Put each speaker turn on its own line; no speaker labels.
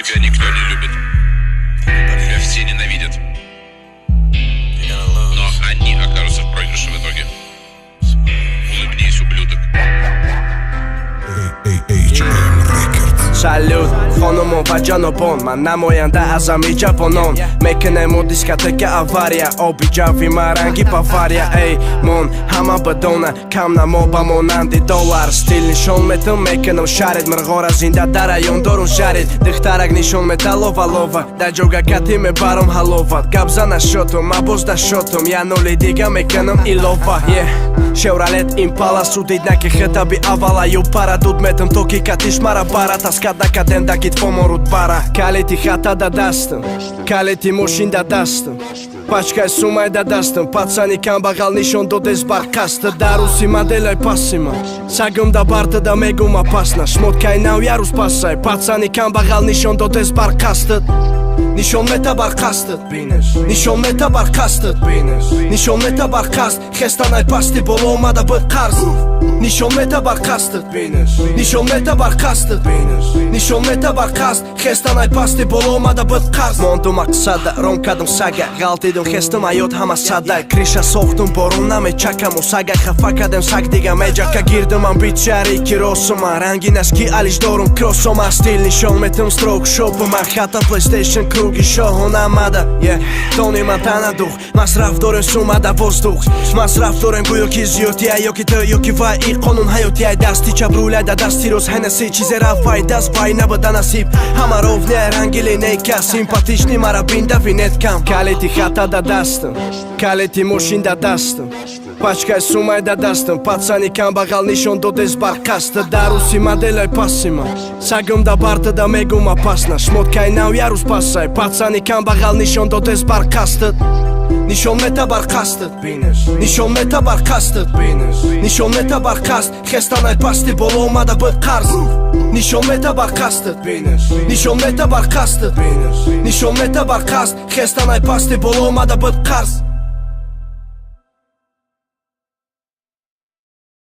Тебя никто не любит. Тебя все ненавидят. Но они окажутся в проигрыше в итоге. Улыбнись, ублюдок.
HM Records.
Салют, хонумон ва ҷанобон, ман намоянда аз ами ҷавонон. Мекунему дискотека авария, оби ҷавви ма ранги Бавария. Эй, мон ҳама бидона, кам намо ба монанди доллар. Стил нишон метум, мекунам шарид, мирғора зинда дар район дорум шарид. Духтарак нишон мета лова лова, дар ҷога кати мебарам ҳаловат. Гап зана шотум, ма боз да шотум, я нули дига мекунам илова. Yeah. Шевролет Импала, судид наки хитаби аввала ю пара дуд метам, то ки катиш мара бара таскат накадем да китфомо рудбара. Калити хата да дастам, калити мошин да дастам, пачкаи сумай да дастам. Пацани камбағал нишон додес барқаста, даруси моделай пасима сагам да барта да мегум опасна. Шмоткаи нав я рӯз пасай, пацани камбағал нишон додес барқаста. Нишон мета барқастат, нишон мета барқастат, нишон мета барқаст. Хестанай пасти боло омада буд қарз. Нишон мета барқастат, нишон мета барқастат, нишон мета барқаст. Хестанай пасти боло омада буд қарз. Монду мақсада, ром кардам сага, ғалтидум, хестум, ҳаёт ҳама сада. Криша сохтум, борон намечакаму сага хафа кардем, саг дига меҷака. Гирдум амбитсияри ки росума, ранги наски алиш дорум кроссома. Стил нишон метум, строк шопума, хата PlayStation круги шоҳон амада. Yeah, тони ман тана дух, масраф дорем сумада воздух, масраф дорем гӯё ки зиёдтия ёки ту ёки вай. И қонун ҳаётияй, дасти чап руляй да дасти рост. Хенеси чизе рафт вай даст, вай набуда насиб. Ҳама ровняй ранги линейка, симпатичный мара бинда винеткам. Калити хата да дастам, калити мошин да дастам, пачкаи сумай да дастам. Пацани камбағал нишон додес барқаста, даруси моделай пасима сагам да барта да мегум опасна. Шмоткаи нав я рӯз пасай, пацани камбағал нишон додес барқаста. Нишон мета барқастат, нишон мета барқастат, нишон мета барқаст. Хестанай пасти боло омада буд қарз. Нишон мета барқастат, нишон мета барқастат, нишон мета барқаст. Хестанай пасти боло омада буд қарз.